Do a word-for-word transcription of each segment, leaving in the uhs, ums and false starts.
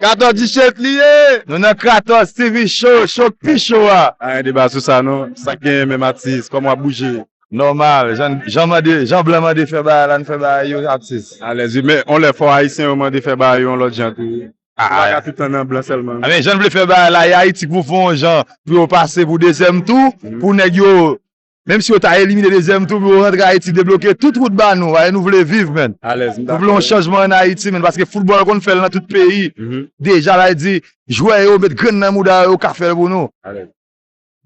Katòz T-shirt li ye. Nou nan Katòz T V Show, show k pi cho a. Pa gen deba sou sa non. Sa k genyen menm atis, kòman w ap bouje? Nòmal, jan jan mande, jan blan mande fè bagay la, n fè bagay yo atis. Alèz wi, men on lè fò ayisyen yo mande fè bagay yo yon lòt jan tou. Ou pa ka tout tan nan blan sèlman. Men jan n vle fè bagay la, e Ayiti k pou fè yon jan pou yo pase pou dezyèm tou, pou nèg yo, menm si yo ta elimine dezyèm tou, pou yo rantre Ayiti, debloke tout wout ba nou, paske nou vle viv, menn. Alèz, m Nou vle yon chanjman ann Ayiti, menn, paske foutbòl konn fè l nan tout peyi. Deja, la di, jwè yo met grenn nan mouda yo, yo ka fè l pou nou. Alèz.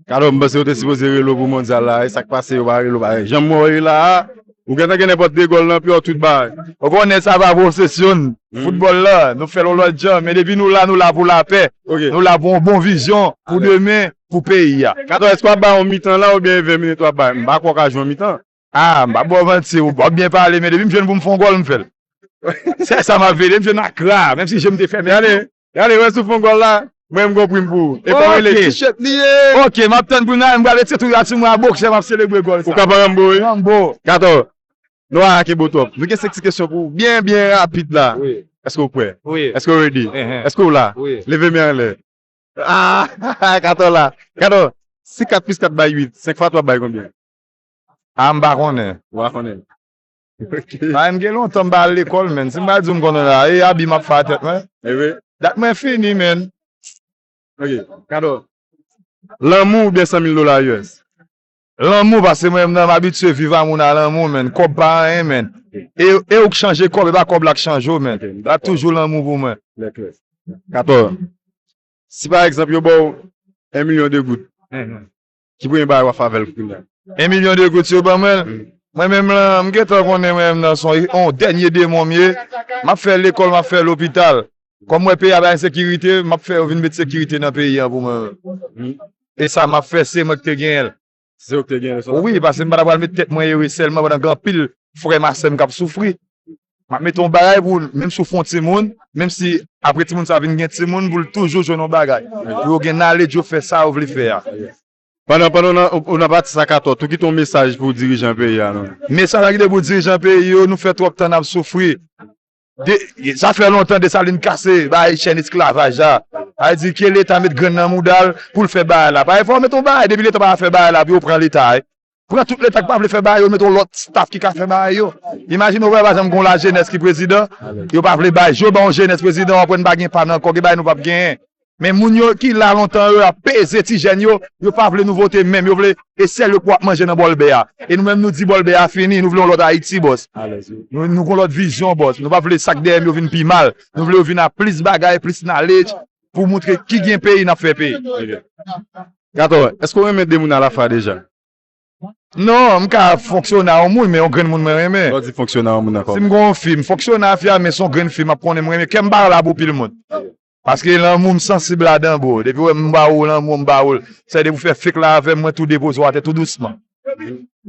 Kadò, m panse yo te sipoze rele w pou mondyal la, e sa k pase yo pa rele w pa. Jan m wè w ye la a, ou gentan gen nenpòt de gòl nan pye w, tout bagay. Ou konnen sa pa pwofesyon foutbòl la, nou fè l yon lòt jan, men depi nou la, nou la pou lapè. Ok. Nou la pou yon bon vizyon pou demen, pou peyi a. Kadò, èske w ap bay yon mitan la oubyen ven minit w ap bay? M pa kwè w ka jwe yon mitan. Ah, m pa ba w manti, w ap byen pale, men depi m jwenn pou m fè yon gòl, m fè l. Se sa m ap veye, depi m jwenn Akra, menm si je m te fèmen. Gade, gade, wè si w fè yon gòl la, mwen m gon prim pou ou. E fò w rele. T-shirt li ye. Ok, m ap tann pou m, m pral retire tou sou mwen a bòksè, m ap selebre gòl sa. Ou ka pa Rambo, wi. Rambo. Katò, nou a kenbe w twòp. Nou gen senk ti kesyon pou ou, byen, byen rapid la. Wi. Èske w prè? Wi. Èske w ready? Ehe. Èske w la? Wi. Leve men anlè. Ah, Katò la. Katò, si kat plis kat bay uit, senk fwa twa bay konbyen? Ah, m pa konnen. Ou pa konnen. Ay, m gen lontan m pa al lekòl, menn. Si m pa di w m konnen la, e abi m ap fè a tèt mwen. E vre? Dat mwen fini, menn. Ok, Kadò. Lanmou oubyen san mil dola U S? Lanmou, paske mwen menm nan m abitye viv a moun a lanmou, menn. Kòb pa anyen, menn. E, e ou k chanje kòb, e pa kòb la k chanje w, menn. Ok, m L ap toujou lanmou pou mwen. Lè klè. Katò. Si pa egzanp yo ba w en milyon de goud, ki premye bagay w ap fè avè l kounye a? En milyon de goud si yo ban mwen l. Mwen menm lan, m gentan konnen mwen menm nan se yon dènye demon m ye. M ap fè lekòl, m ap fè lopital. Kòm mwen peyi a pa ensekirite, m ap fè yo vin met sekirite nan peyi an pou mwen. E sa m ap fè, se mwen ki te genyen l. Se yo ki te genyen l. Wi, paske m pa ta pral met tèt mwen ere sèlman pandan gen anpil frè m a sè m k ap soufri. M ap mete yon bagay pou, menm si w fè yon timoun, menm si apre timoun sa vin gen timoun, pou l toujou jwenn yon bagay. Pou yo gen knowledge, yo fè sa yo vle fè a. Pandan, pandan w nan, w nan pati sa Katò, tou kite yon mesaj pou dirijan peyi a non. Mesaj la ki te pou dirijan peyi yo, nou fè twòp tan n ap soufri. De, sa fè lontan Desalin kase bay chèn esklavaj la. Sa vle di ke Leta met grenn nan mouda l pou l fè bagay la. Parèy fò w met yon bagay, depi Leta pa fè bagay la, pou yo pran Leta. Pran tout Leta ki pa vle fè bagay yo, met yon lòt staff ki ka fè bagay yo. Imajine w wè pa janm gen yon lajenès ki prezidan, yo pa vle bay, yo ba yon jenès prezidan, w ap wè n pa gen pa nan kò, gen bagay nou p ap genyen. Men moun yo ki la lontan yo ap peze ti jèn yo, yo pa vle nou vote menm, yo vle e sèl yo k pou ap manje nan bòl bè a. E nou menm nou di bòl bè a fini, nou vle yon lòt Ayiti, bòs. Alèz wi. Nou, nou gon lòt vizyon, bòs. Nou pa vle sa k dèyè m yo vin pi mal. Nou vle yo vin ak plis bagay, plis knowledge, pou moutre ki gen peyi n ap fè peyi. Katò, èske w renmen de moun alafwa deja? Non, m ka fonksyone a yon moun, men yon grenn moun mwen renmen. Lè w di fonksyone a yon moun ankò. Si m gen yon fi, m fonksyone a fi a, men se yon grenn fi m ap konnen mwen renmen. Kè m pa la pou pil moun. Paske lanmou m sansib ladan, bro. Depi w wè m ba ou lanmou, m ba ou l. Se depi w fè fake la avè m, mwen tou depoze w atè tou dousman.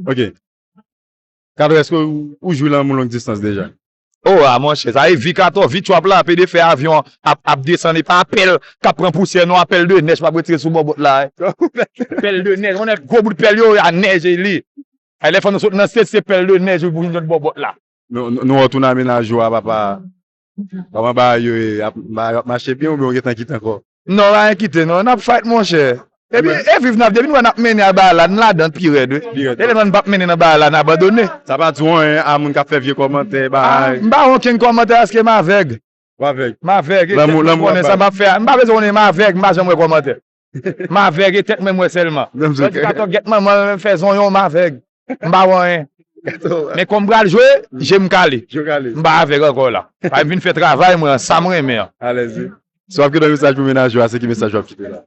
Ok. Kadò, èske ou, ou jwi lanmou long distans deja? Oh, a monchè, sa e vi Katò, vi trap la, pede fè avyon ap, ap desann, e pa pèl k ap pran pousyè, non, a pèl de nèj p ap retire sou bò bòt la. Pèl de nèj, konnen gwo bout pèl yo, a nèj e li. Ay, lè fò nou sot nan state, se pèl de nèj pou vin jwenn bò bòt la. Nou, nou, nou wè w tounen amenaje w a, papa. Kòman bagay yo ye? Ap, bagay yo ap mache byen oubyen w gentan kite ankò? Non, pa gen kite, non. N ap fight, monchè. Epi, e viv n ap, depi nou wè n ap mennen a bagay la, n ladan pi rèd, wi. Pi rèd. E lè nou pa mennen nan bagay la, n abandone. Sa pa di w anyen a moun k ap fè vye kòmantè, bagay. M pa wè okenn kòmantè paske m avèg. W avèg. M avèg. E Lanmou, tèt mwen lanmou konnen ap sa m ap fè a, m pa bezwen konnen m avèg, m pa janm wè kòmantè. M avèg e tèt mwen m wè sèlman. Lè m di Katò gèt manman l fè zonyon, m avèg. M pa wè anyen. Men kòm m pral jwe, je m kale. M pa avèg ankò la. Ay, m vin fè travay mwen, sa m renmen an. Alèz wi. Si w ap kite yon mesaj pou mennaj ou a, se ki mesaj w ap kite la?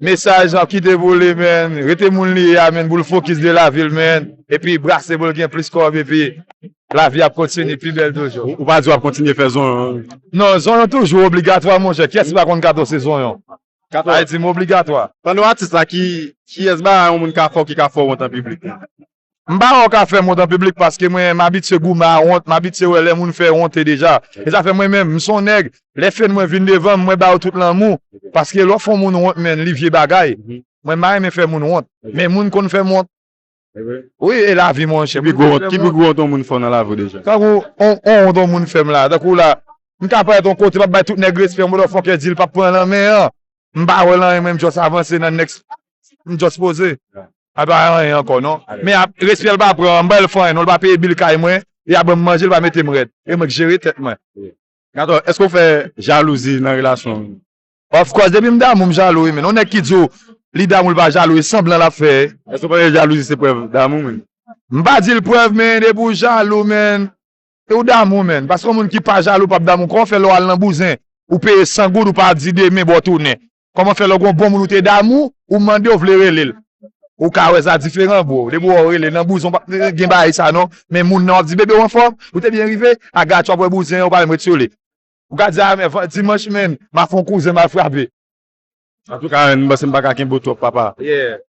Mesaj m ap kite pou li, menn. Rete moun li ye a, menn, pou l fokis de lavi l, menn. Epi brase pou l gen plis kòb, epi lavi ap kontinye pi bèl toujou. Ou, ou pa di w ap kontinye fè zonyon? Non, zonyon toujou obligatwa, monchè. Kiyès ki pa konn Katò se zonyon? Katò. Ay di m obligatwa. Pandan w atis la, ki, kiyès ba yon moun ka fè w ki ka fè w wont an piblik? M pa wè w ka fè m wont an piblik paske mwen, m abitye goumen a wont, m abitye wè lè moun fè wonte deja. E sa fè mwen menm, m se yon nèg, lè fèn mwen vin devan m, mwen ba yo tout lanmou. Paske lè w fè yon moun wont, menn, li vye bagay. Mwen, m pa renmen fè moun wont. Men moun konn fè m wont. Wi, e lavi, monchè. Ki pi gwo wont, ki pi gwo wont yon moun fè w nan lavi w deja? Tankou, on, on wont yon moun fè m la. Tankou la, M ka parèt yon kote, m ap bay tout nèg respè, yon motherfucker di l p ap pran nan men an. M pa wè l anyen, mwen, m just avanse nan next. M just poze. A pa anyen ankò, non. Men ap, respè l pa pran, m ba l fè anyen, non, l pa peye bil kay mwen, li a ban m manje, li pa mete m rèd. E mwen k jere tèt mwen. Gato, èske w fè jalouzi nan relasyon w? Of course, depi m damou, m jalou, wi, men. Yon nèg ki di w li damou, li pa jalou, e sanblan l ap fè. Èske w panse jalouzi se prèv damou, men? M pa di l prèv, men, depi w jalou, men. E ou damou, men. Paske yon moun ki pa jalou p ap damou. Kòman fè lè w al nan bouzen, ou peye san goud, ou pa di demen, bon, tounen? Kòman fè lè w gon bon moun ou te damou, ou mande, w vle rele l? Ou ka wè sa diferan, bro. Depi w rele nan bouzen, w p ap gen bagay sa, non. Men moun nan, w ap di, bebe, w anfòm? Ou te byen rive? Agatch, w ap wè bouzen, ou pa menm ret sou li. Ou ka di, a, men, dimanch, men, m a fè yon kouzen, m a frape. Antouka, m panse m pa ka kenbe w twòp, papa.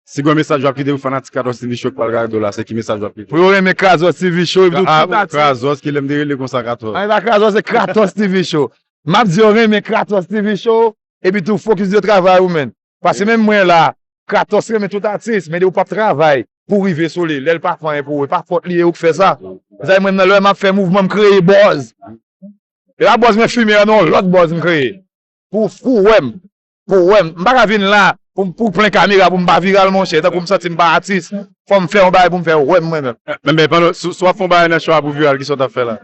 Si gon mesaj w ap kite pou fanatik Kratos T V Show k pral gade w la, se ki mesaj w ap kite? Pou yo renmen Kratos T V Show, epi tou tout atis. Kratos, ki lè m te rele konsa Kratos. An, e pa Kratos, se Kratos T V Show. M ap di yo renmen Kratos T V Show, epi tou fokis de travay ou, men. Paske menm mwen la, Kratos renmen tout atis, men depi w p ap travay pou w rive sou li, lè l pa fè anyen pou ou, e pa fòt li, e ou k fè sa. Sa mwen menm nan, lè m ap fè mouvman, m kreye buzz. E pa buzz mwen fimen an, non, lòt buzz m kreye. Pou, pou w wè m. Pou w wè m. M pa ka vin la pou, pou plen kamera, pou m pa viral, monchè. Tankou m santi m pa atis. Fò m fè yon bagay pou m fè wè m mwen menm. Men, men pandan, si, si w ap fè yon bagay nan show a pou viral, kisa w t ap fè la?